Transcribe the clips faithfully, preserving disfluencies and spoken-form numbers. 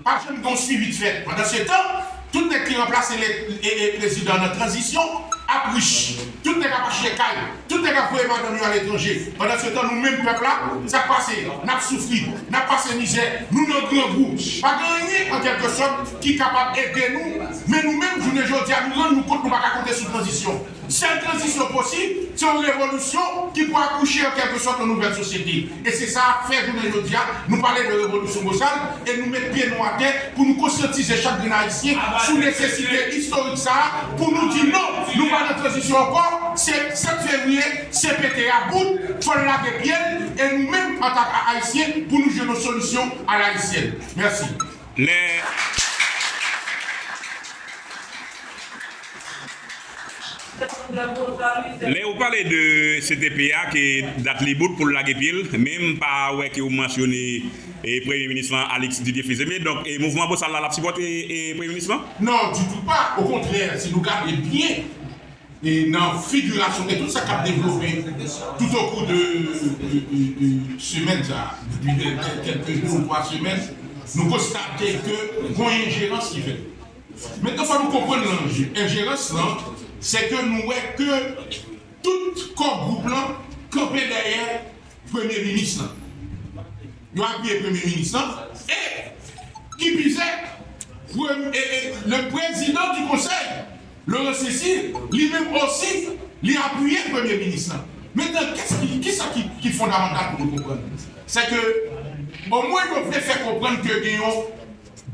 Pa janm gen yon swivi k fèt. Pandansetan, tout nèg ki ranplase le, e, e, prezidan nan tranzisyon ap rich. Tout nèg ap achte kay. Tout nèg ap voye madanm yo aletranje. Pandansetan, nou menm pèp la, sa k pase? N ap soufri, n ap pase mizè, nou nan grangou. Pa gen anyen, an kèlkesòt, ki kapab ede nou. Men nou menm, jounen jodi a, nou rann nou kont nou pa ka konte sou tranzisyon. Sèl tranzisyon posib, se yon revolisyon ki pou akouche an kèlkesòt yon nouvèl sosyete. E se sa k fè jounen jodi a, nou pale de revolisyon Bosal e nou met pye nou atè pou nou konsyantize chak grenn Ayisyen sou nesesite istorik sa a, pou nou di non, nou pa nan tranzisyon ankò, se sèt fevriye, C P T a bout, fò l lage pye l, e nou menm, antanke Ayisyen, pou nou jwenn yon solisyon alayisyèn. Mèsi. Lè Lè ou pale de C T P a, ke dat li bout pou l lage pye l, men m pa wè ke ou mansyone, e, Premye Minis lan, Alix Didier Fils-Aimé. Donk, e, mouvman Bosal la, l ap sipòte, e, Premye Minis lan? Non, ditou pa. Okontrè, si nou gade byen, e, nan figirasyon e tout sa k ap devlope toutokou de, de, de, de semèn sa, depi de, de, kèlke de ou twa semèn, nou konstate ke gon enjerans ki fèt. Mentnan, fò nou konprann enjerans lan, se ke nou wè ke tout kò gwoup lan kanpe dèyè Premye Minis lan. Yo apiye Premye Minis lan, e ki pi fè, premye, e, e, le président du conseil, Laurent Cécile, li menm osi, li apiye Premye Minis lan. Mentnan, kisa ki, kisa ki, ki fondamantal pou nou konprann? Se ke, omwen, yo vle fè konprann ke gen yon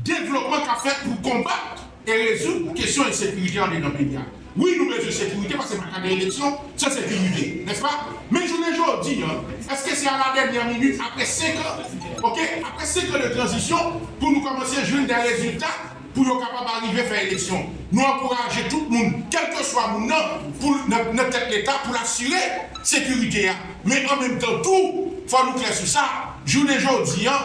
devlopman k ap fèt pou konbat e rezoud kesyon ensekirite anndedan peyi a. Wi, nou bezwen sekirite, paske pa ka gen eleksyon san sekirite, nèspa? Men jounen jodi a, èske se a la dènyè minit, apre senk an, oke, apre senk an de tranzisyon, pou nou kòmanse jwenn de rezilta pou yo kapab arive fè eleksyon? Nou ankouraje tout moun, kèlkeswa moun nan, pou, nan, nan tèt Leta, pou l asire sekirite a. Men an menm tan tou, fò nou klè sou sa, jounen jodi a,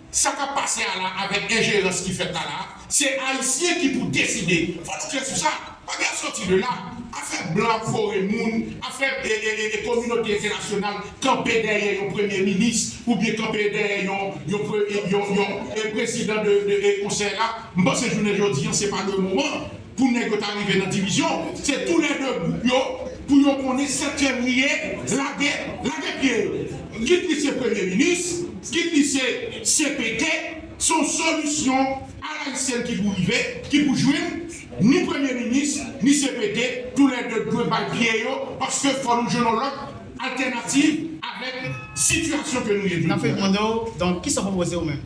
sa k ap pase a la avèk enjerans ki fèt la la, se Ayisyen ki pou deside. Fò nou klè sou sa. Pa gen sòti de la. Afè blan ap vore moun, afè, e, e, e, e kominote entènasyonal kanpe dèyè yon premye minis oubyen kanpe dèyè yon, yon, pre- yon, yon, e, prezidan de, de, e, konsèy la. M panse jounen jodi a, se pa le moman pou nèg yo ta rive nan divizyon. Se toulède gwoup yo, pou yo konnen sèt fevriye, lage, lage pye yo. Kit li se premye minis, kit li se C P T, se yon solisyon alayisyèn ki pou rive, ki pou jwenn ni premye minis, ni C P T, toulède dwe bay pye yo, paske fò nou jwenn yon lòt altènativ avèk sitiyasyon ke nou ye. N ap fè mande w, donk, kisa w pwopoze ou menm?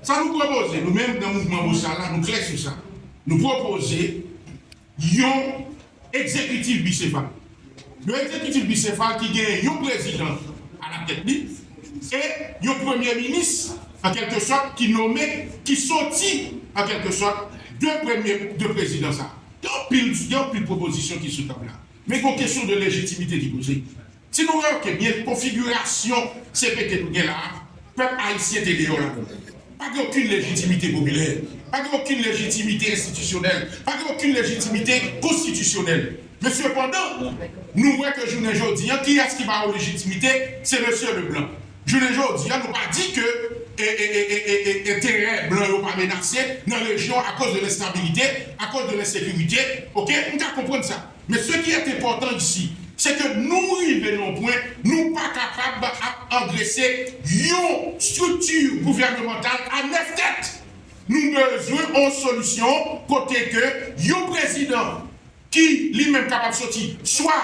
Sa nou pwopoze, nou menm nan mouvman Bosal la, nou klè sou sa. Nou pwopoze yon egzekitif bisefal. Yon egzekitif bisefal ki gen yon prezidan alatèt li e yon premye minis, an kèlke sòt, ki nome, ki soti, an kèlke sòt, de premye, de prezidan sa. Gen anpil, gen anpil pwopozisyon ki sou tab la. Men gen yon kesyon de lejitimite ki poze. Si nou rewòke byen konfigirasyon C P T nou gen la a, pèp ayisyen te deyò ladan l. Pa gen okenn lejitimite popilè, pa gen okenn lejitimite enstitisyonèl, pa gen okenn lejitimite konstitisyonèl. Men sepandan, nou wè ke jounen jodi a, kiyès ki ba yo lejitimite? Se mesye Leblanc. Jounen jodi a, nou pa di ke e, e, e, e, e, e, enterè blan yo pa menase nan rejyon akoz de lenstabilite, akoz de lensekirite. Oke, m ka konprann sa. Men ce qui est important ici, se ke nou rive nan yon pwen, nou pa kapab ap angrese yon estrikti gouvènemantal a nèf tèt. Nou bezwen yon solisyon kote ke yon prezidan ki li menm kapab soti swa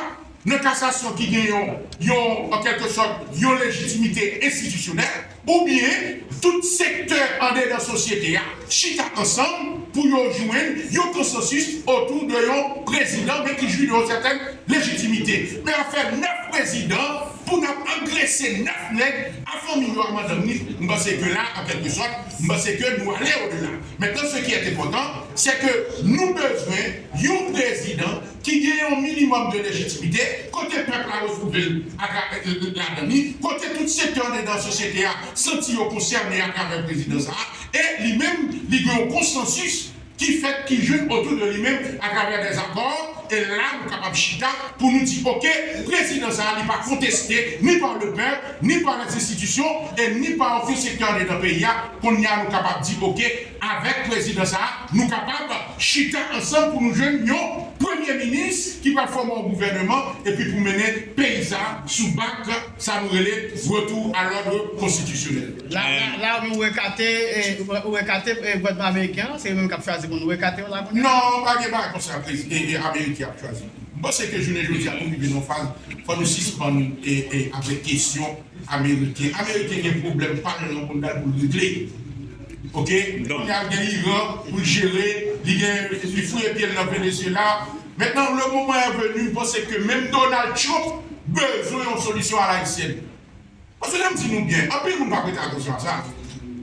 nan kasasyon ki gen yon, yon, an kèlke sòt, yon lejitimite enstitisyonèl, oubyen tout sektè andedan sosyete a chita ansanm pou yo jwenn yon konsansis otou de yon prezidan, men ki jwi de yon sètèn lejitimite. Men afè nèf prezidan, pou n ap angrese nèf nèg a fanmi yo, a madanm ni, m panse ke la, an kèlke sòt, m panse ke nou ale odela. Mentnan, ce qui est important, se ke nou bezwen yon prezidan ki gen yon minimòm de lejitimite, kote pèp la retwouve l atra- ladan li, kote tout sektè andedan sosyete a santi yo konsène atravè prezidan sa a, e li menm, li gen yon konsansis ki fèt, ki jwenn otou de li menm atravè dè zakò, E la, nou kapab chita pou nou di, oke, prezidan sa a, li pa konteste ni pa lepèp, ni pa lèzinstitisyon, e ni pa okenn sektè andedan peyi a. Kounye a, nou kapab di, oke, avèk prezidan sa a, nou kapab chita ansanm pou nou jwenn yon premye minis ki pral fòme yon gouvèneman, epi pou mennen peyi sa a sou bak sa nou rele retour à l'ordre constitutionnel. La, la, la, ou ekate, eh, ou ekate, eh, gouvènman ameriken an, se yo menm k ap chwazi moun. Ou ekate yo la kounye a? Non, pa gen bagay konsa, prez-, eh, eh, ameriken ap chwazi. M panse ke jounen jodi a, nou rive nan faz, fò nou sispann, eh, eh, avèk kesyon ameriken. Ameriken gen pwoblèm pa l nan mondyal pou l regle. Oke? Donk, kounye a, l gen Iran pou l jere, li gen, li fouye pye l nan Venezuela. Maintenant, le moment est venu, m panse ke menm Donald Trump bezwen yon solisyon alayisyèn. Paske jan m di nou byen, anpil moun pa prete atansyon a sa.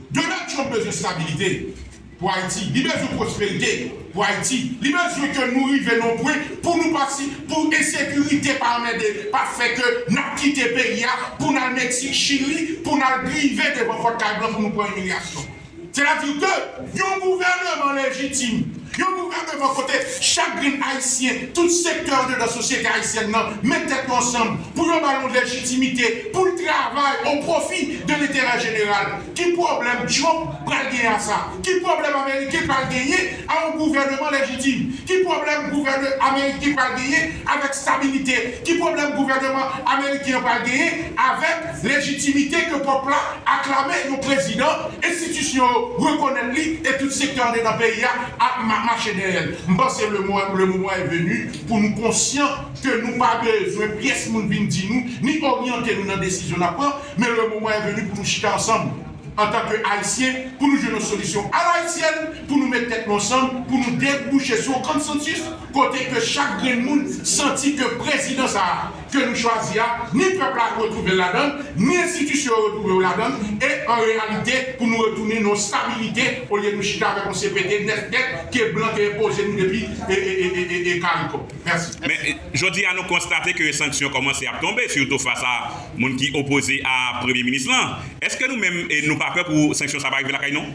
Donald Trump bezwen stabilite pou Ayiti. Li bezwen pwosperite pou Ayiti. Li bezwen ke nou rive nan yon pwen pou nou pa si, pou ensekirite pa anmède, pa fè ke n ap kite peyi a, pou n al Meksik, Chili, pou n al rive devan pòt kay blan pou nou pran imilyasyon. Sètadi ke yon gouvèneman lejitim, yon gouvèneman kote chak grenn Ayisyen, tout sektè andedan sosyete ayisyèn nan, met tèt yo ansanm pou yo ba l yon lejitimite pou l travay o pwofi de lenterè jeneral. Ki pwoblèm Trump pral genyen a sa? Ki pwoblèm Ameriken pral genyen a yon gouvèneman lejitim? Ki pwoblèm gouvèneman Ameriken pral genyen avèk stabilite? Ki pwoblèm gouvèneman Ameriken an pral genyen avèk lejitimite ke pèp la aklame yon prezidan, enstitisyon yo rekonèt li, e tout sektè andedan peyi a ap ma-, mache dèyè l? M panse le mo-, le moment est venu pou nou konsyan ke nou pa bezwen pyès moun vin di nou, ni oryante nou nan desizyon n ap pran, men le moment est venu pou nou chita ansanm antan ke Ayisyen, pou nou jwenn yon solisyon alayisyèn, pou nou met tèt nou ansanm, pou nou debouche sou yon konsansis, kote ke chak grenn moun santi ke prezidan sa a ke nou chwazi a, ni pèp la retwouve l ladan l, ni enstitisyon yo retwouve yo ladan l, e an reyalite, pou nou retounen nan yon stabilite, olye nou chita avèk yon C P T nèf nèt ke blan te enpoze nou depi e, e, e, e, e, e karikòm. Mèsi. Men, eh, jodi a, nou konstate ke sanksyon kòmanse ap tonbe, sitou fas a moun ki opoze a premye minis lan. Èske nou menm, eh, nou pa pè pou sanksyon sa pa rive lakay nou?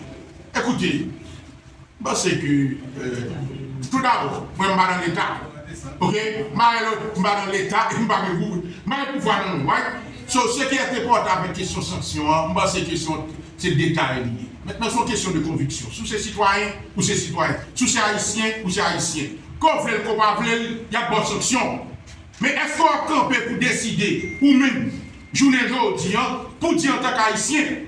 Ekoute, m panse ke, eh, tou dabò, mwen m pa nan Leta. Oke? M pa nan, m pa nan Leta, e m pa gen pou, m pa gen pouvwa nan men m, right? So, ce qui est important avèk kesyon sanksyon an, m panse kesyon, se detay li ye. Mentnan, se yon kesyon de konviksyon. Si w se sitwayen, ou se sitwayen. Si w se ayisyen, ou se ayisyen. Ke w vle l, ke w pa vle l, y ap ba w sanksyon. Men èske w ap kanpe pou deside, ou menm, jounen jodi an, pou di antanke ayisyen,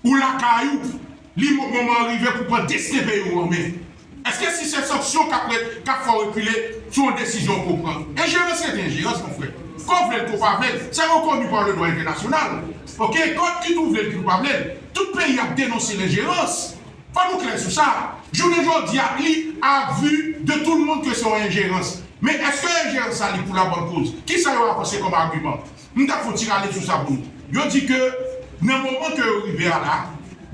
ou lakay ou, li mo-, moman an rive pou pran desten peyi w an men? Èske si se sanksyon k ap re-, k ap fè w rekile sou yon desizyon ke w pran? Enjerans rete enjerans, mon frè. Ke w vle l, ke w pa vle l, se rekoni pa le dwa entènasyonal. Oke? Kòd kit ou vle l, kit ou pa vle l, tout peyi ap denonse lenjerans. Fò nou klè sou sa. Jounen jodi a, li a vu de tout le monde ke se yon enjerans. Men èske enjerans sa li pou la bòn koz? Kisa yo avanse kòm agiman? M t ap fè yon ti rale sou sa pou nou. Yo di ke nan moman ke yo rive a la,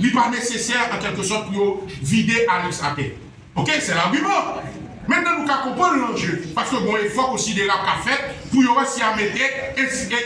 li pa nesesè, an kèlke sòt, pou yo vide Alix atè. Oke, se lagiman. Mentnan, nou ka konprann lanje, paske gon efò konsiderab k ap fèt pou yo resi a mete e, e,